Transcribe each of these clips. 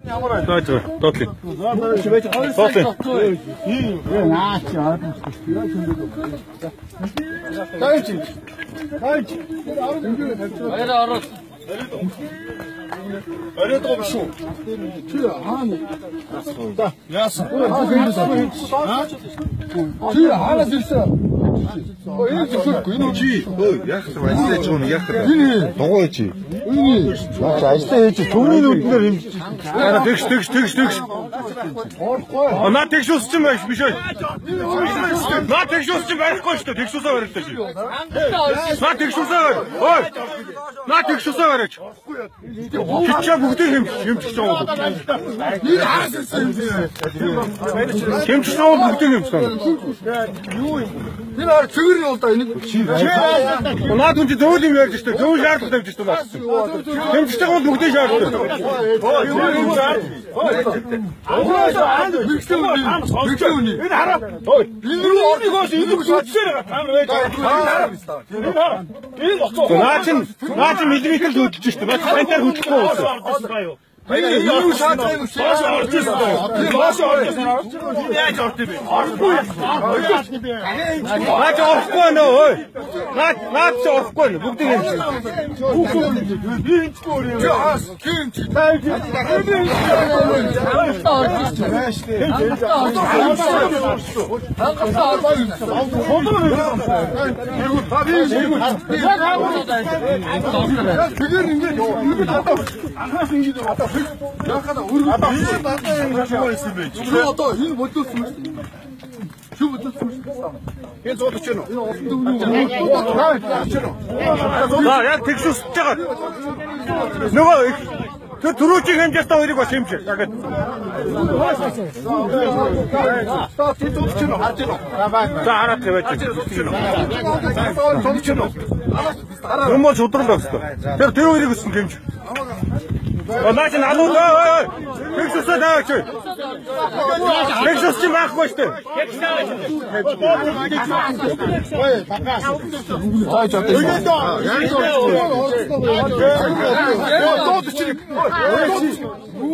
Доотлын. Доотлын. Баяраа ороод. Оройд байгаа шүү. Чи хаана? За, яасан? Чи хаанаас ирсэн? Өө энэ зөвшөөрөхгүй энэ чи. Өө яах вэ? Ажил хийж байгаа юм яах вэ? Дугуй чи. Энэ. Наач ажлаа хийж төвний нүднээр хэмжиж. Тэгш тэгш тэгш тэгш. Орохгүй. Наа тэгш ус чинь байж биш ээ. Наа тэгш ус чинь барихгүй шүү дээ. Тэгш усаа барилаа чи. Наа тэгш усаа барь. Ой. Наа тэгш усаа бариач. Чичээ бүгдийг хэмжиж байгаа юм. Энэ хаанаас ирсэн юм бэ? Хэмжиж байгаа бүгдийг хэмжиж байгаа. Юу юм? Энэ хаар цэгэр юм л да энийг. Наад хүн чи зөвл юм ярьж шүү дээ. Зөвл шаардлага тавьж шүү дээ. Хэмжиж байгаа бол бүгдийг шаардлага. Энэ хараа. Энэ рүү орныг энэ үсгээр байгаа. Та нар байж байгаа. Энэ хараа. Энэ боцоо. Наа чин миллиметр л хөдөлж шүү дээ. Наа центр хөдлөхгүй болсон. Энэ юу шаардлага юм бэ? Доош орж ирсэн. Доош орж ирсэн. Яаж орд юм бэ? Орохгүй. Наа чи орохгүй нөө ой. Наа чи орохгүй нөө бүгдийг хэмжиж. Би хэмжихгүй өөр юм. Чи хаас хэмж. Хангалттай орж ирсэн. Хангалттай орж ирсэн. Тэгэхээр ингээд ингээд одоо анхаас ингээд одоо яхаа өргөн би юм байсан бэ? Чи одоо энэ бодолсон юм шүү дээ. Чи бодолсон юм шүү дээ. Энэ 140 нөө. Энэ олон төвний үү? За яг тэгш усж байгаа. Нөгөө тэр түрүүчийн хэмжээтэй хоёрыг бас хэмжээ. Яг. За 140 нөө харж байна. За хараад тавиач. 140 нөө. Юм бол шудрал байх хэрэгтэй. Тэр хоёрыг өссөн хэмж. Наа чи налуу ой. Тэгш усаа тавиач. Тэгш ус чи байхгүй шүү дээ. Зааж одоо. 141. 141. 141.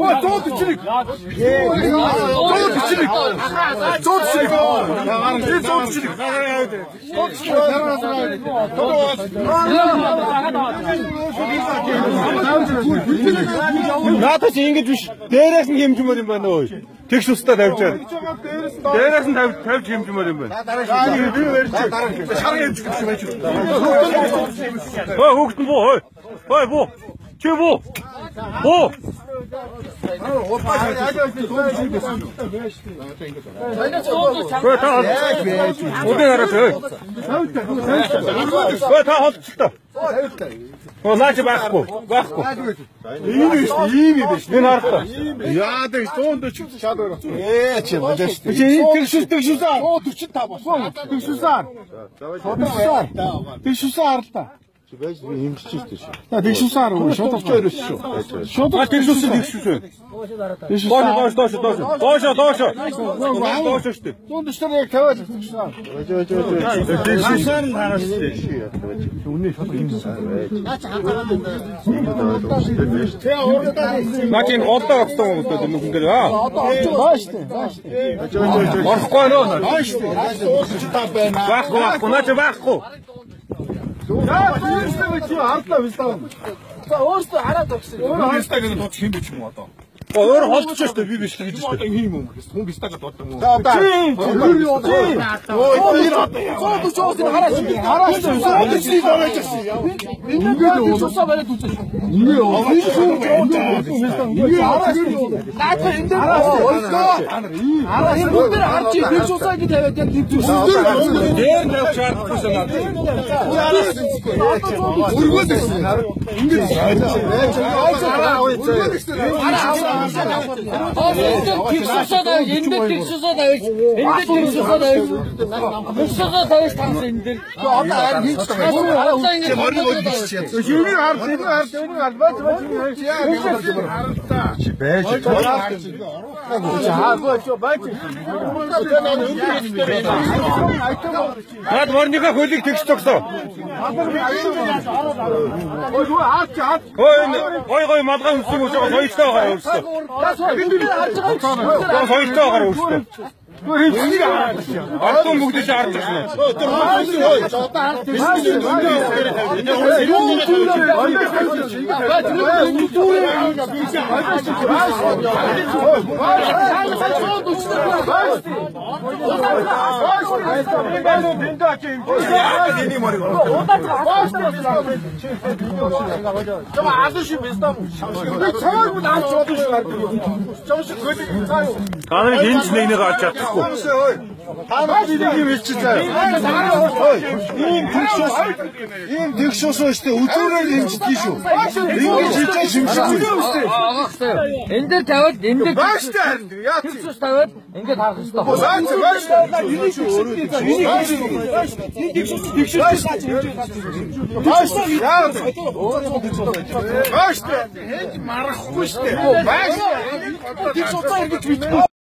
141. 141. Надад чи ингэж биш. Дээрээс нь хэмжмээр юм байна өө. Тэгш устай тавьж байгаа. Дээрээс нь тавьж хэмжмээр юм байна. Би барьж. Шар хэмжих гэж байж байна. Ой хүүхэд нь буу. Ой. Ой буу. Чи буу. Буу. Ой та үдээ хараад ой. Ой та холцолтой. Оо наа чи байхгүй. Байхгүй. Ийм биш, ийм юм биш. Энэ харах. Яа тэг 140 шал барих. Ээ чи болоо шүү. Чи энэ тэгш тэгш усаа 145 болсон. Тэгш усаа. Тэгш усаа харлаа. Чи байж би хэмжиж шүү дээ. За тэгш усаа харав. Шууд 32 шүү. Шууд тэгш ус тэгш ус. Доош доош доош доош. Доош доош. Доош шүү дээ. 140 яг тавиад тэгш усаа. Тэгш усаар нь хараа шүү дээ. Үнэ шууд юм. Наа чи энэ голдоо огтон юм уу нүхэн дээр аа. Одоо орж байгаа шүү дээ. Бааш дээ. Орохгүй нөө. Бааш дээ. 145 байна. Байхгүй байхгүй наа чи байхгүй. За өөрсдөө чи харлаа биш таа. За өөрсдөө хараад өгсөн. Өөрөө хастаа гэдэг дууч хин биш юм уу одоо? Өөр холдож шүү дээ би биш гэж шүү дээ. Ийм юм гэсэн. Хүн бистага дууддаг юм уу? За одоо. Өөр юу одоо? Өө энэ одоо яа. 140-оос энэ хараач. Хараач 140-ыг бариад ирсэн. Ингээд тэгш усаа бариад үзсэн. Ингээ ингээ хараач. Наад энэ дээр Өлгөө. Хараа энэ бүгд дээр харж тэгш усаа гэж тавиад яг тэгш усаа. Дээр тавих шаардлагагүй санаа. Өргөөд ирсэн. Ингээд өргөөд ирсэн. Тэгш усаа тавьж, энэ дээр тэгш усаа тавьж, энэ дээр тэгш усаа тавьж. Тэгш усаа тавьж таас энэ дээр. Одоо харин хийж байгаа. Одоо ингэ Морин бодчих чи. Энийг харж, энийг харж, энийг харж. Бач бач. Чи байж. Хаагүй чи бач. Наад морныхоо хөлийг тэгш тогсоо. Ой хөө аач аач. Ой гой гой малгай өмсөн үсээ соёлтой байгаа өөрсдөө. байгаа. Соёлтой байгаа өөртөө. Ардун бүгдээ чи харж байгаа. Та нарыг энэ ч нэг нэг авч чадахгүй. Та нар нэг юм хэлчих заяа. Ийм тэгш ус шүү дээ. Өдөөрөөр хэмждэг шүү. Ингэж хийж шимшгүй. Энэ дээр тавиад энэ дээр Бааштай харин яа тэгш ус тавиад ингээд харах хэрэгтэй. Бааштай. Хэн марахгүй шүү дээ. Бааштай. Тэгш усаа ингэж бичихгүй.